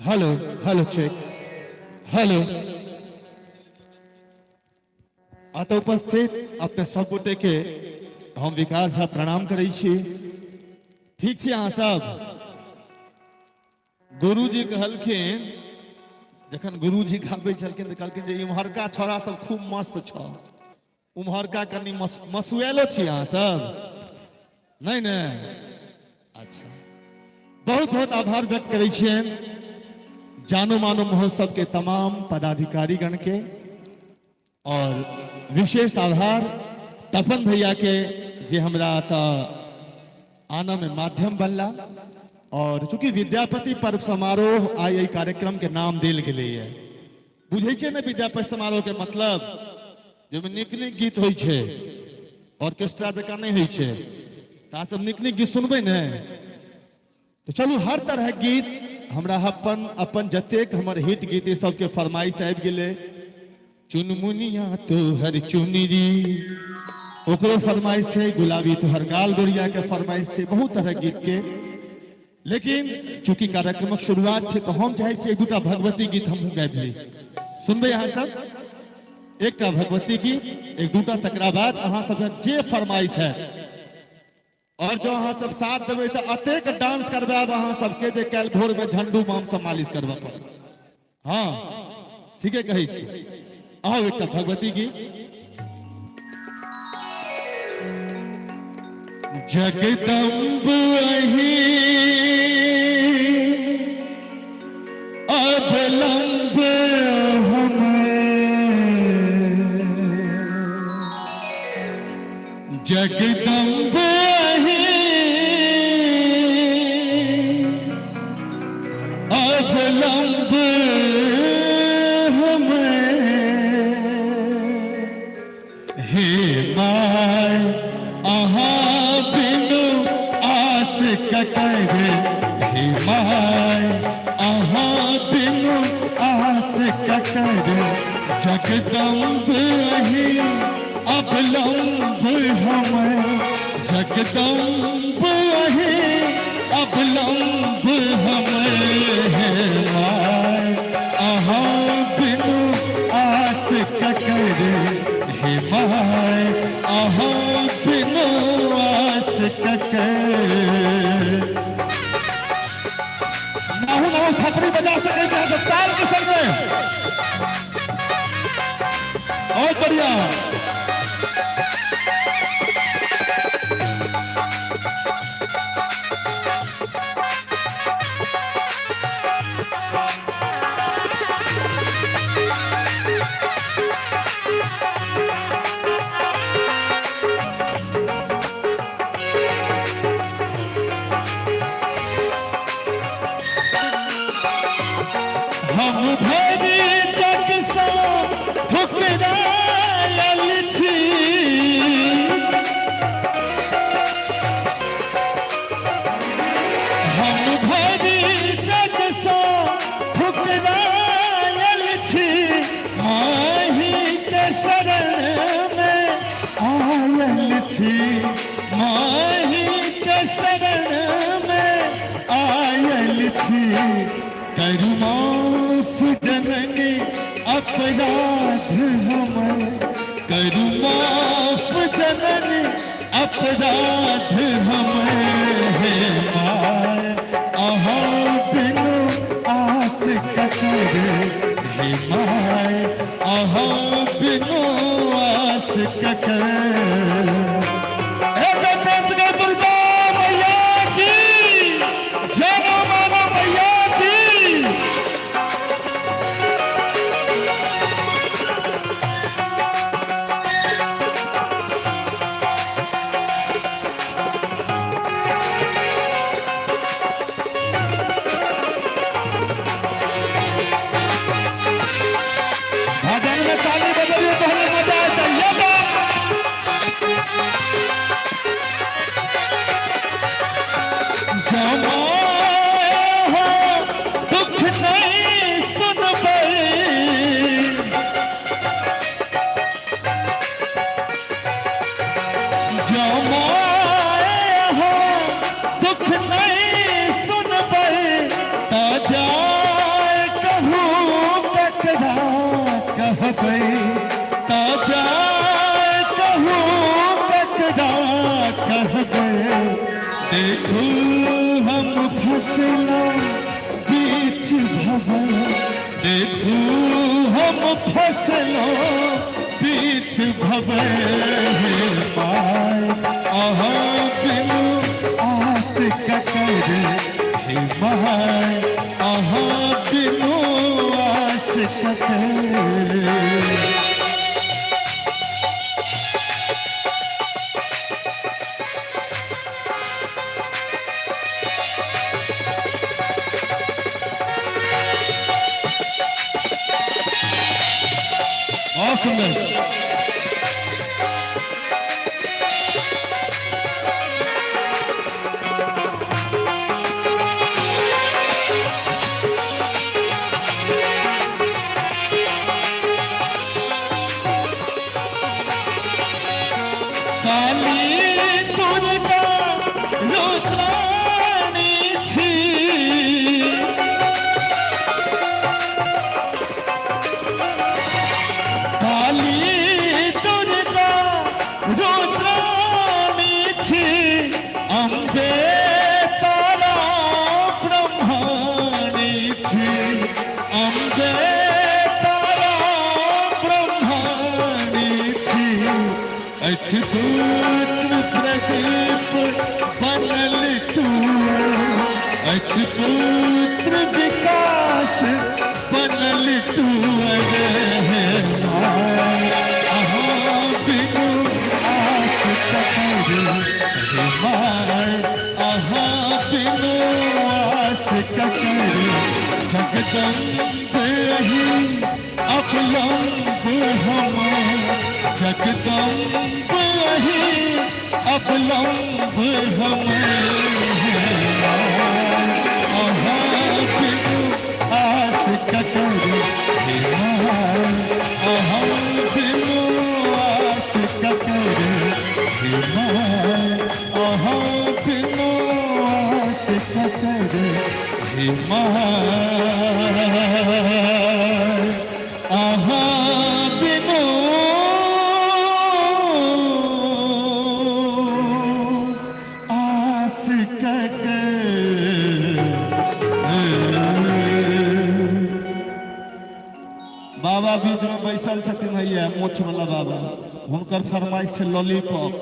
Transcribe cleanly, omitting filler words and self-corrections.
Hello hello cheque hello. अतः उपस्थित अपने सब गोटे के हम विकास झा प्रणाम करै छी। ठीक छी अहाँ सब? गुरुजी कहलखिन, जखन गुरुजी गाबै छलखिन तऽ कहलखिन जे इम्हरका छौड़ा सब खूब मस्त छौ, उम्हरका कनि मसुएलो छी अहाँ सब? नहि ने? अच्छा, बहुत बहुत आभार व्यक्त करै छियनि जानो मानो महोत्सव के तमाम पदाधिकारीगण के, और विशेष आभार तपन भैया के जे हमरा तऽ आना में माध्यम बनला। और चूंकि विद्यापति पर्व समारोह आइ एहि कार्यक्रम के नाम देल गेलैए, बुझै छियै ने विद्यापति समारोह के मतलब? जाहिमे नीक नीक गीत होइ छै, ऑर्केस्ट्रा जकाँ नहि होइ छै। तऽ अहाँ सब नीक नीक गीत सुनबै ने? तऽ चलू, हर तरहक गीत हमरा अपन अपन जतेक हमर हिट गीत ई सबके फरमाइश आबि गेलै। चुनमुनिया तोहर चुनरी, ओकरो फरमाइश छै, गुलाबी तोहर गाल गोरिया के फरमाइश छै, बहुत तरहक गीत के। लेकिन चूंकि कार्यक्रमक शुरुआत छै तऽ हम चाहै छी एक दूटा भगवती गीत हमहूँ गाबि ली। सुनबै अहाँ सब? एकटा भगवती गीत, एक दूटा, तकरा बाद अहाँ सबके जे फरमाइश है। और जो अहाँ सब साथ देबै तऽ अतेक डांस करवायब अहाँ सबके जे काल्हि भोर में झंडू माम सब मालिश करबऽ पड़त। हाँ, ठीके कहै छी। आउ, एकटा भगवती गीत। जगदम्ब अही अवलंब हमें, जगदम्ब अही अवलंब हमें, हे my अहाँ बिनु आस ककर, हे my अहाँ बिनु आस ककर, जगदम्ब अही अवलंब हमें, जगदम्ब अही अवलंब हमें, हे my अहाँ बिनु आस ककर, हे my अहाँ बिनु आस ककर। नाहु नाहु थपड़ी बजा सके चाहे तो ताल के संग में। और बढ़िया। हम भरि जग सँ ठुकरायल छी, हम भरि जग सँ ठुकरायल छी, माही के शरण में आयल छी, माही के शरण में आयल छी, करू माफ जननी अपराध हमर, करू माफ जननी अपराध हमर, हे my अहाँ बिनु आस ककर, हे my अहाँ बिनु आस ककर। एक बेर के दुर्गा मैया की जय, मानो मैया की। भजन में ताली बजबियो तो हमें मजा आता है। ये बात जमाए हो दुख नहीं सुनबै, जमाए हो दुख नहीं सुनबै, तऽ जाय कहबै? देखू हम फसला बीच भवर, देखू हम फसलो बीच भवर। हे my अहाँ बिनु आस ककर, हे my अहाँ बिनु आस ककर। बहुत सुंदर। काली दुर्गा रुद्राणी छी, काली दुर्गा रुद्राणी छी, अम्बे तारा ब्रह्माणी छी, अम्बे तारा ब्रह्माणी छी। अछि पुत्र प्रदीप बनल तू, अछि पुत्र विकास बनल तू। हे my अहाँ बिनु आस ककर, हे my अहाँ बिनु आस ककर। जगदम्ब ही अवलंब हम, जगदम्ब ही अवलंब हम। हे my अहाँ बिनु आस ककर, हे my अहाँ बिनु आस ककर, हे my अहाँ बिनु आस ककर, हे my अहाँ बिनु आस ककर। बाबा बीच में बैसल छथिन, हैया मोछ वाला बाबा, हुनकर फरमाइश छै लॉलीपॉप।